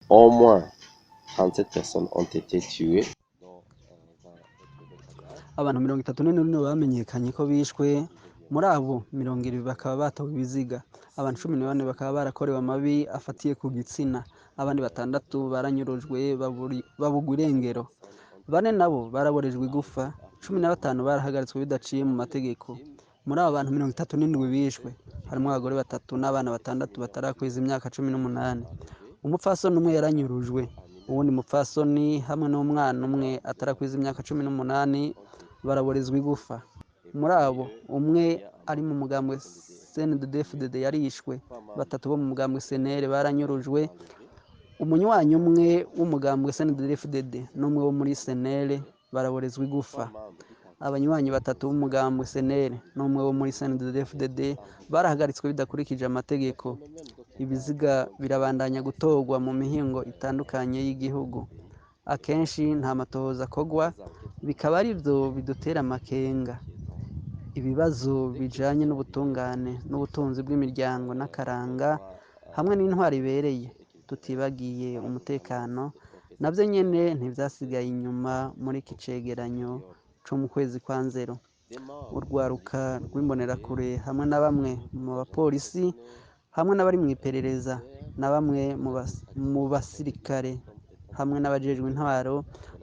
Au moins 37 personnes ont été tuées. Abantu 37 nibo bamenyekanye ko bishwe. Muri abo, 20 bakaba batowe ibiziga, abantu 14 bakaba barakorewe amabi afatiye ku gitsina, abandi batandatu baranyurujwe babugwa irengero, bane nabo baraborejwe igufa, 15 barahagaritswe bidaciye mu mategeko. Muri abo bantu 37 bishwe, harimwo abagore batatu n'abana batandatu batarakwiza imyaka 18. Umupfasoni umwe yaranyurujwe, uwundi mupfasoni hamwe n'umwana umwe atarakwiza imyaka 18 baraborezwa igufa. Muri abo, umwe ari mu mugambwe CNDD-FDD yarishwe, batatu bo mu mugambwe CNL baranyurujwe, umunywanyi umwe w'umugambwe CNDD-FDD n'umwe wo muri CNL baraborezwa igufa. Abanywanyi batatu b'umugambwe CNL n'umwe wo muri CNDD-FDD barahagaritswe bidakurikije amategeko. Ibiziga birabandanya gutorwa mu mihingo itandukanye y'igihugu. Akenshi nta matohoza akorwa, bikaba arivyo bidutera amakenga. Ibibazo bijanye n'ubutungane n'ubutunzi bw'imiryango n'akaranga hamwe n'intwaro ibereye, tutibagiye umutekano, navyo nyene ntivyasigaye inyuma muri iki cegeranyo co mu kwezi kwa Nzero. Urwaruka rw'imbonerakure hamwe na bamwe mu bapolisi hamwe n'abari mw'iperereza na bamwe mu basirikare hamwe n'abajejwe intwaro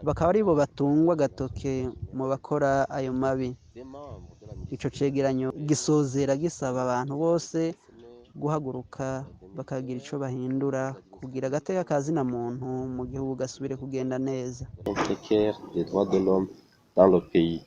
bakaba aribo batungwa agatoke mu bakora ayo mabi. Ico cegeranyo gisozera gisaba abantu bose guhaguruka bakagira ico bahindura kugira agateka ka zina muntu mu gihugu gasubire kugenda neza. Précaire des droits de l'homme dans le pays.